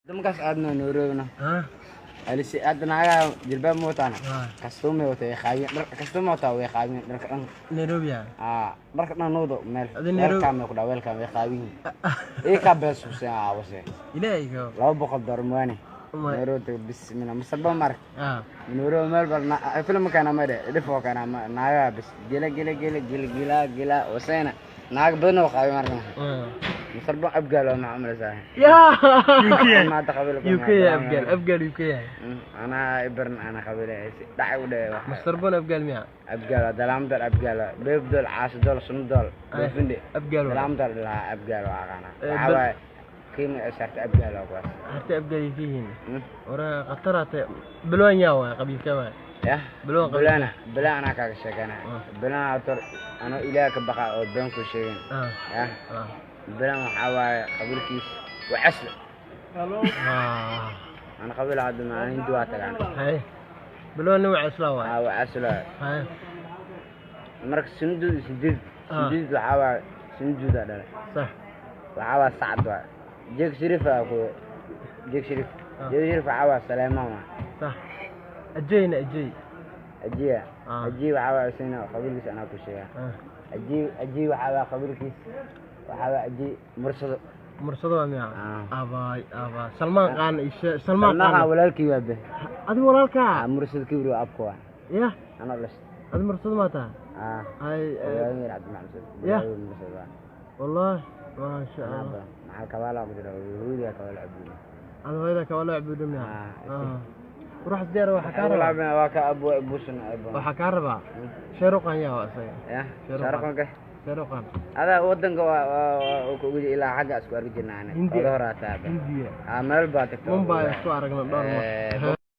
Markaas aadna Nairobina. Ah. Alisi aadna naagaha jilbaab ma wataana. Ah. Kastuumay wata, way qaabiyeen dhar kastuuma wataa, way qaabiyeen dharka dhan. Nairobi ah. Aa, dharka dhan nuudo meel. Adi Nairobi- Welcome ay ku dhaa, welcome, way qaabiyiin ikaa bees huseen aawase. Ilaahay ka $200 maani. Nairobi tago, bismillah, masaba mark. Ah. Nairobi meel bal film kana ma dhe dhif oo kana naagaha bis gela gela gela gela gela gela waseena naag badan oo qaabi marka. Ah. Masarbo abgaal waa maxaa umalaysaa? Yaa. Maanta qabiil UK abgaal, abgaal UK yahay. Anaa ibaran ana qabiil dhacay u dhe. Mastarbon abgaal miya? Abgaal waa dalaamdal, abgaal waa beebdool, caasidol, sundool, beefinde. Abgaal waa. Dalaamdal ilaa abgaal waa aqaana. Eh, waxaa waaye qiima ay saartay abgaal waa kuwaas. Harta abgaal ay ka yihiin. Ora Wara khataraate bilwan yaa waay qabiilka waay. Yah. Bilwan qabiil. Bilana bilan anaa kaaga sheekana. Ah. Bilan ator anoo ilaah ka baqa oo been ku sheegin. Ah. Yah. Ah. Bilan waxaa waaye qabiilkiis waa casle. Ah. Ana qabiil hadda ma hindi waa tagaan. Hay. Bilwan nin waa isla waay. Aa, waa casle. Hay. Marka sunuduud sideed. Ah. Sideed waxaa waaye sunuduudaa dhalay. Sax. Waxaa waa sacad waay jeeg shariif aa ku jeeg shariif. Ah. Jeeg shariif waxaa waa saleemaan waay. Sax. Ajayna ajay. Ajiya. Ah. Ajiya waxaa waa isagana qabiilkiis anaa ku sheegaa. Ah. Ajiy, ajiy waxaa waa qabiilkiis waxaa waa ajiy mursado. Mursado waa miya? Ah. Abaay abaay. Salmaan Qaan isha Salmaan Salmaan Qaan. Walaalkii waa be. Adi walaalka? Ah, mursado kibri waa abka waa. Yah. Anoo dhashay. Adi mursado ma tahay? Ah. Hay. Walaalkii Cabdi Maxamed. Yah. Mursado waa. Wallahi ma sha anaa Allah. Badan maxaa kabaala ku jira hooyada kabaala cabuud. Adi hooyada kawala cabuudo miya? Ah. Ah. Ruux diyaar waxaa kaa rabaa. Laabina waa ka abu abusan abu. Waxaa kaa rabaa. Shaaruqan yaa waa isaga. Yah. Sharuqan. Sharuqanka. Shaaruqan. Adaa wadanka waa ku ugu ilaa xagga isku arki jirnaa ani. Hindiya. Oda horaa taaba. Hindiya. Ah, meel baa tagta. Mumbai isku aragna dhowr mar. Eh,